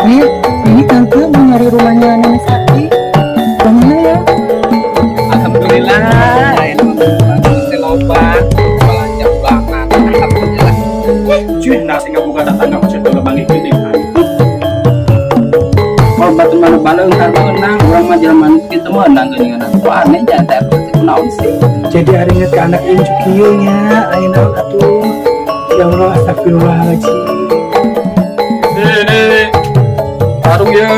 Nih, ini tante mau nyari rumahnya Nenek Sakti. Mana ya? Alhamdulillah, ini mah loba belanja banget. Alhamdulillah. Cuy, nasi ngabuka tetangga maksud udah banggi gede. Kalau batu mana baleung har meunang, urang mah jelema nu kitu meunang geuningan. Kok aneh jangan teh kunaon sih? Jadi ari inget ke anak incu kieu nya, aya naon atuh. Ya Allah, astagfirullahaladzim. Ini warung ye.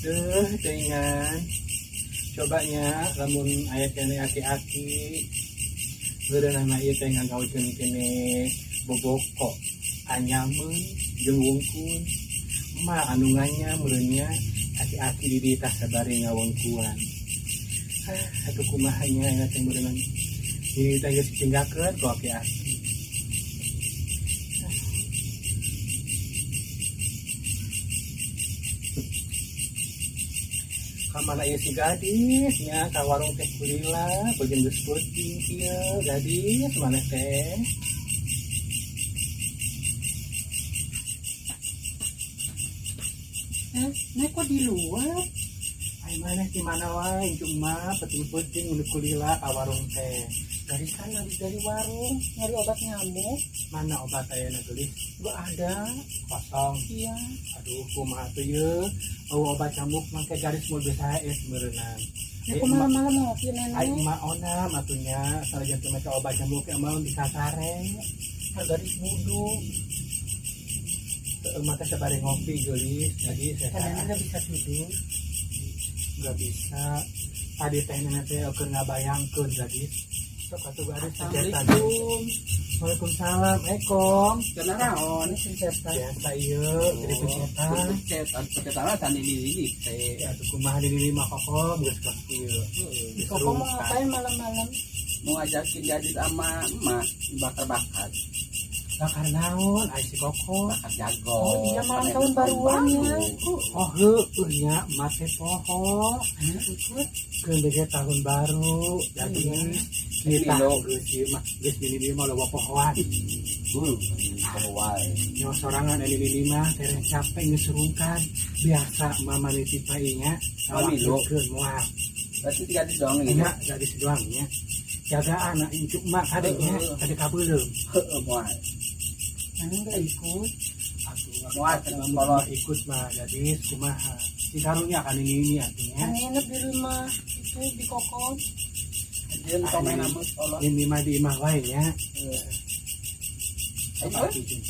Duh, teuingan. Cobanya lamun aya keneh aki-aki beureunana ieu teh ngagawekeun keneh boboko anyameun jeung wungkun mah anu nganyam meureun nya aki-aki di dieu tah sabari ngawungkuan. Ah, atuh kumaha nya aya teh meureunnan di dieu teh geus ditinggalkeun ku aki-aki. Kamana ieu si gadis nya ka warung teh kulila bagian geus peuting kieu? Gadis mana teh? Eh, Nek kok di luar? Ai maneh di mana wae cuma peuting-peuting nu kulila ka warung teh? Dari sana, habis dari warung, nyari obat nyamuk. Mana obat ayeuna, geulis? Gak ada. Kosong? Iya. Aduh, kumaha tuh ye? Oh, obat nyamuk mangke garis mau bisa es meureunan. Ya, kok malam-malam ngopi, Ai Nenek? Emak onam atunya sanajan teu make obat nyamuk emang bisa sare. Gadis wudu. Emak teh sabari ngopi, geulis, jadi Kan saya Nenek nggak bisa tidur. Nggak bisa. Tadi teh nenek teh keur ngabayangkeun, gadis. Sok atuh gadis pencetan. Assalamualaikum. Waalaikumsalam, Ekong. Kenaraon? Ini pencetan. Biasa ieu jadi pencetan. Pencetan, pencetan lah tadi di ini teh. Ya atuh kumaha di dieu mah kokom geus kelas kieu. Di Koko mau ngapain malam-malam? Mau ngajakin gadis sama emak bakar-bakar. Bakar naon ai si koko? Bakar jago. Oh iya, malam tahun baruan ya. Oh heueuh nya, emak teh poho. Ayo ikut. Keun bege tahun baru jadi kita Milo. Geus ieu mah geus mini dieu mah loba pohoan. Wae. Nyawa sorangan ari nini mah tereh capek geus rungkan. Biasa mama nitip nya. Oh, Milo. Keun moal. Berarti gadis doang ini. Nya gadis doang nya. Jaga anak incu emak kade nya, kade kabeuleum. Heeh, moal. Nenek nggak ikut. Atuh Moal lamun kolot. mah ikut mah gadis kumaha. Si karunya kan ini ini atunya. Kan nginep di rumah itu di Koko. Dia tong main sama kolot. Ini mah di imah wae nya. Heeh. Sok Ayo, atuh, Jung.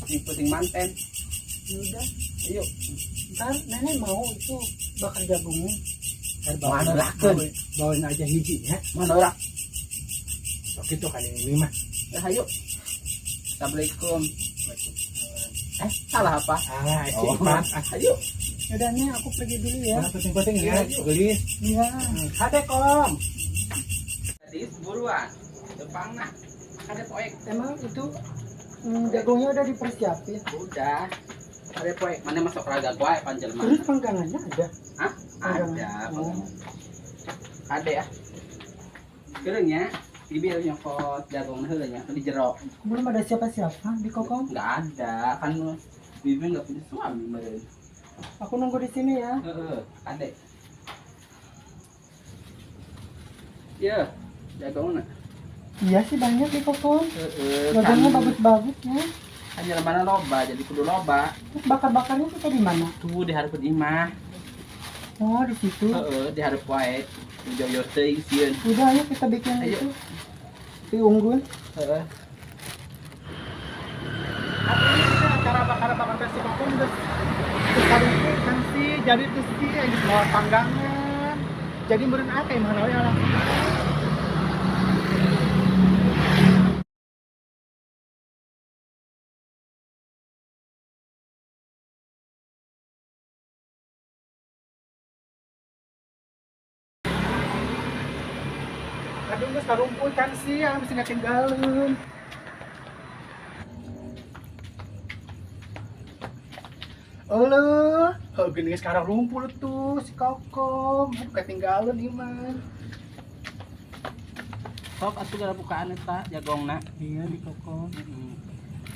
di puting manten. Ya udah, Ayo. ntar Nenek mau itu bakar jagungnya. Ntar bawain, Mana rakeun? bawain aja hiji nya. Mana ora? Sok itu kan ini mah. Ya, ayo. Assalamualaikum. Eh, salah apa? Ah, si Oh. Ipan. Ah, Ayo. Ya udah nih, aku pergi dulu ya. mana penting-penting ya, Iya, geulis. Iya. Hade kom. Gadis buruan. Depan nah. Ada poek. Emang itu jagungnya udah dipersiapin. Udah. Ada poek. Mana masuk raga wae panjelma. Terus panggangannya ada. Hah? Ada. Oh. Ada ya. Keureunya bibi nyokot jagung heula nya di jero. Belum ada siapa-siapa di Koko. Enggak ada kan bibi enggak punya suami meureun. Aku nunggu di sini ya. Heeh, ade. Ya, jagongna. Iya sih banyak di Koko. Heeh. Jagungnya bagus-bagus ya. Kan mana loba, jadi kudu loba. Terus bakar-bakarnya kita di mana? Tuh di hareupeun imah. Oh, di situ. Heeh, di hareup wae. Jauh-jauh teuing sieun. Udah ayo kita bikin Ayo. itu. Di unggun. Heeh. Cara bakar-bakar teh si kokom geus kan sih jadi tuh sih geus bawa panggangan. Jadi meureun akeh mana we lah. Aduh, geus karumpul kan sih, ah, bisa ketinggalan. Alah, heuh geuning sekarang rumpul tuh si Kokom. Aduh, ketinggalan iman. Sok atuh gara bukaan eta jagongna. Iya di Kokom. Heeh.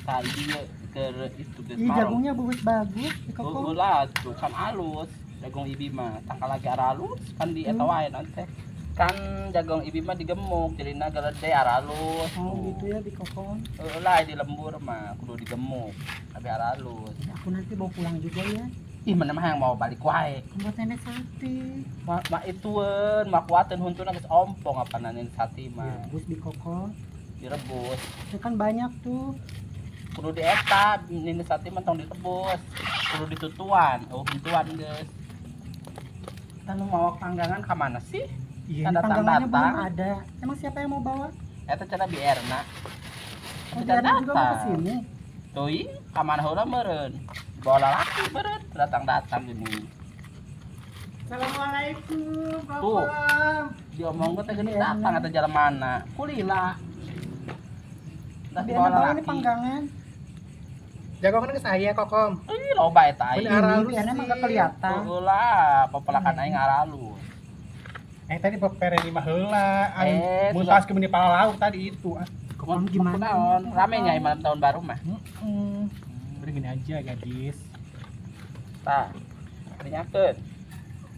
Tah ieu Keur itu geus Ih, marong. Jagungnya bagus bagus di koko. Ulah tuh kan alus. Jagung ibi mah tangkal lagi aralus kan di eta wae naon teh. Kan jagung ibi mah digemuk jadina galede aralus. Oh, gitu ya di koko. Heuh lah, di lembur mah kudu digemuk tapi aralus. Aku nanti bawa pulang juga ya. Ih, mana mah yang mau balik wae. Kan buat nenek Sati. Ma, ma itueun, ma kuateun huntuna geus ompong apa nenek Sati mah. Direbus di koko. Direbus. Itu kan banyak tuh. Kudu di eta nenek Sati mah tong direbus. Kudu ditutuan, oh huntuan geus. Kita nu mau panggangan ka mana sih? Iya, Kan ini panggangannya belum datang-datang. Ada. Emang siapa yang mau bawa? Eta cenah bi Erna. Oh, Diana juga mau ke sini. Teuing, ka mana heula meureun? Bawa lalaki meureun, datang-datang gini. Assalamualaikum, Tuh. Bapak. Diomong teh geuning datang atau jalan mana? Kulila. Dah Biar dibawa bawa ini lalaki. Panggangan. Jagongan geus aya, Kokom. Ih, loba eta aing. Bener. Ini Aralus biar emang sih. gak kelihatan. Heula, pepelakan aing aralus. Eh, tadi pepere lima heula, aing Eh, muntas ke meni pala lauk tadi itu. Ah. Kumaha Gimana? naon? Rame nya malam tahun baru mah. Heeh. Udah gini aja, gadis. Tah. Rinyakeun.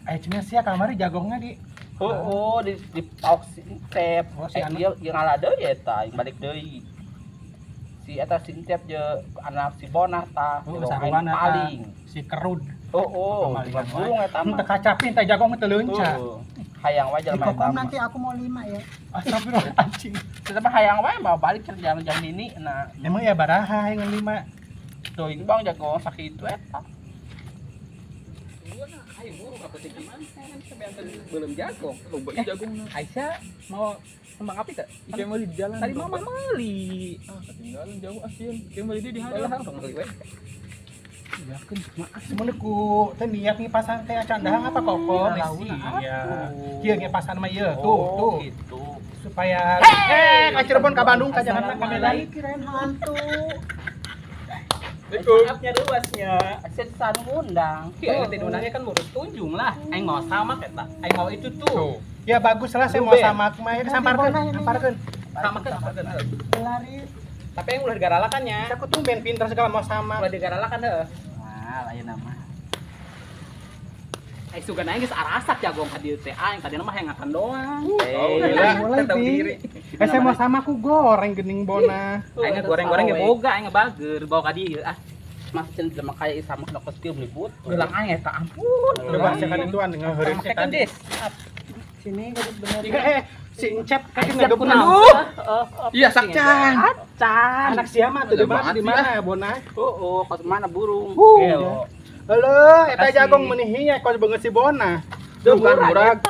Eh, cenah sia kamari jagongnya di Oh, di paok si Encep. Oh, si Eh, anak. ieu ieu ngalah deui eta, aing balik deui. Si eta si Encep je anak si Bonah tah, Oh, jago aing sarwana tah. paling. Si Kerud. Oh, Pemalingan wae. burung eta mah. Teu kacapin teh jagong teu leunca. Tuh, hayang wae Di jelema kokom eta mah. nanti aku mau lima ya. Astagfirullahaladzim. Kita mah hayang wae mau balik ke jalan-jalan ini nah. Emang ya baraha yang lima. Tuh ini bang jago sakitu eta. Belum jago. Eh, Jagung. Aisyah mau kembang api tak? Ikan beli di jalan. Tadi mama beli. Ah, ketinggalan jauh asin. Ikan beli di Lah, hari. tong beli we. Semuanya ku teh niat ngipasan teh acan dahang apa kokom? Iya. Ieu ngipasan mah ieu. Tuh, Oh, tuh. gitu. Supaya eh ka Cirebon ka Bandung ka jangan ka Medan. Lagi kirain hantu. Maafnya luasnya. Aisyah san ngundang. Iya, teh diundangnya kan mau tunjung lah. Aing mau sama eta. Aing mau itu tuh. Ya bagus lah saya mau Ruben. sama mah ya samparkeun, samparkeun. Sama kan sama kan. Lari. Tapi yang ulah digaralakan nya. Aku tumben pinter segala mau sama. Ulah digaralakan heuh. Nah, lain nama. Aing sugan aing geus arasak jagong ka dieu teh. Aing tadi mah hayang ngakan doang. Eh, gila. Mulai, Tahu Bi. diri. Eh saya mau sama aku goreng gening bona. Aing goreng-goreng ge boga, aing bager bawa ka dieu ah. Mas cenah jelema kaya sama kena kostum beli butuh. Gelang aing eta ampun. Udah bahasa kan ituan ngaheureun Sama kan tadi. des. Sini gadis bener. Eh, si Encep kaki Siap ngegebuk. kunaon. Iya, sakcan. Acan. Anak siapa tuh di mana Banget di mana bona? Oh, kos mana burung? Iya. Halo, eta Makasih. jagong menihinya kos banget si Bona. Bukan murag.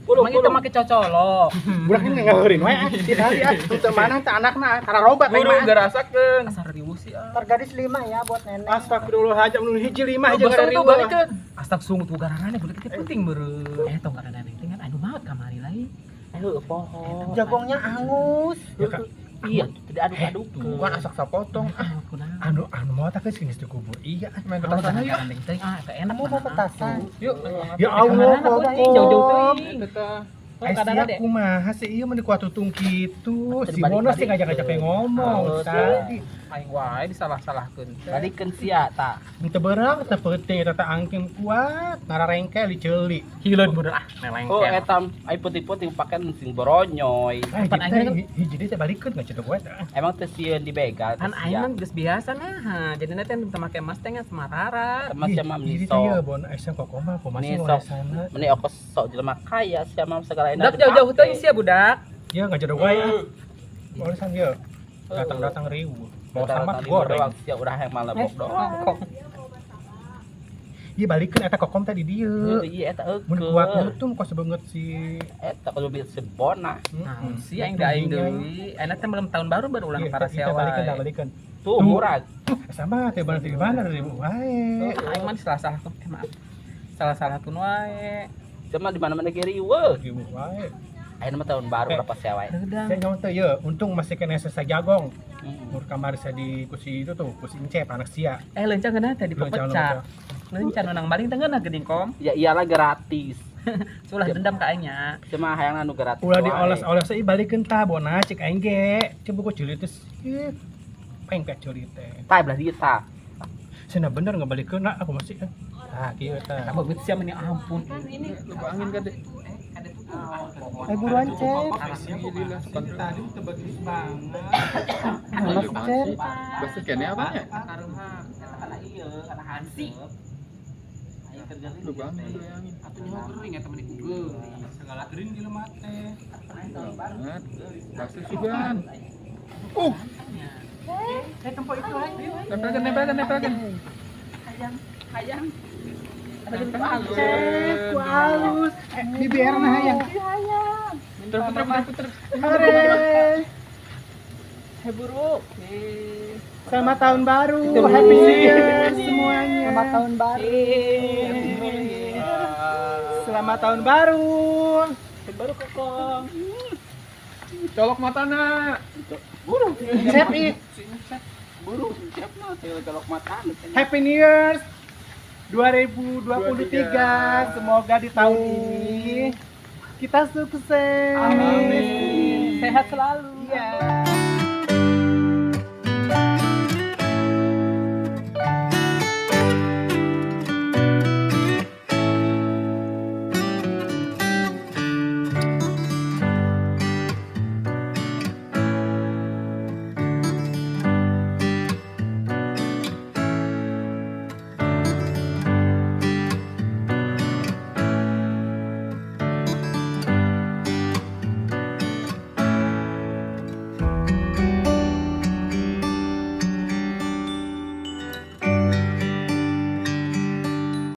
Emang itu make cocolok. Budak ini ngaheureun we ah. Ti tadi ah, teu mana teh anakna tara robat aing Burung mah. garasakeun. Asar riweuh sih ah. Ntar gadis lima ya buat nenek. Astagfirullahaladzim nu hiji lima hiji Gosong tuh balikeun. Astag sungut ku garanane budak teh penting beureum. Eh tong garanane teh kan anu maot kamari lain. Eh, poho. Jagongnya angus. Ya, Kak. Iya, tidak aduk-aduk. Bukan asak sapotong. Ah, kunaon. Anu anu mau tak geus geus dikubur. Iya. Main petasan ayo. Teh ah eta enak. Kamu mau petasan? Yuk. Ya Allah, Jauh-jauh kokom. teuing. Eta. Oh, Eh kadang sia ada. kumaha sih ieu mah kuat tutung kitu. Si Balik-balik. Bona sih ngajak-ngajak pengen ngomong Oh, tadi. Aing wae disalah-salahkeun. Balikeun sia tah. Teu beurang teu peuting eta teh angking kuat, ngararengke liceuli. Hileun bener ah, melengker. Oh, eta ai putih-putih pakai sing boronyoy. Eh, Pan kita aing hiji deui teh balikeun ngacet gue teh. Emang teu sieun dibegal Kan teu aing sia. mah geus biasa nah. Jadina teh teu make emas teh ngan semarara. Teman sia mah Hiji meni teh ye sok. Bona aya kok mah kumaha sih Meni sok. ngolesanna. Meni okos sok jelema kaya sia mah segala enak. Budak jauh-jauh teuing sia budak. Ya ngajak wae ah. Ngolesan ye. Datang-datang riuh. Bawa sama goreng. Sia urang yang malebok doang. Ieu balikeun eta kokom teh di dieu. Iya eta Mun kuat eueuh. nutum kos banget si Eta kudu beli sebona. Nah, si aing da aing deui. Aing teh belum tahun baru baru ulang Iya, para kita balikeun dah wae. balikeun. Tuh murah. Sama teh balik di mana dari wae. Aing mah salah-salah eh maaf. Salah-salahkeun wae. Cuma di mana-mana ge riweuh. Riuh wae. Ayeuna mah tahun baru Eh. berapa sia wae. Redang. Saya nyawa teh ye, untung masih kena sesa jagong. Heeh. Mur kamari saya di kursi itu tuh, kursi Encep anak sia. Eh lencang geunah teh Lencang, dipepecah. Lencang nang maling teh geunah geuning kom. Ya iyalah gratis. Sulah dendam ka aing nya. Cuma hayang anu gratis. Ulah wae. dioles-oles euy balikeun tah bona cek aing ge. Cek buku ceuli teh. Ih, Pengpek ceuli teh. Tah belah dieu tah. Cenah bener ngabalikeun aku masih. Tah kieu tah. Tambah beut sia meni ampun. Lupa angin kade. Eh buruan Cep. Tadi udah bagus banget. Mana sih Cep? Basah kene apanya? Eta kana ieu, kana hansi. Ayo keur gering. Lupa angin tuh angin. Atuh nyaho gering eta meni kugeuh. Segala kering di lemah teh. Banget. Basah sugan. Eh tempo itu aja. Tempelkan, tempelkan, tempelkan. Hayang, hayang. Cep, ku alus. Eh, BBR nah hayang. Puter, puter, puter, puter. Hore. Hei buruk. Selamat tahun baru. Happy New Year semuanya. Selamat tahun baru. Selamat tahun baru. Tahun baru kokong. Colok matana. Cep ih. Buru, siap no, colok mata. Happy New Year 2023. Semoga di tahun ini kita sukses. Amin. Sehat selalu. Iya.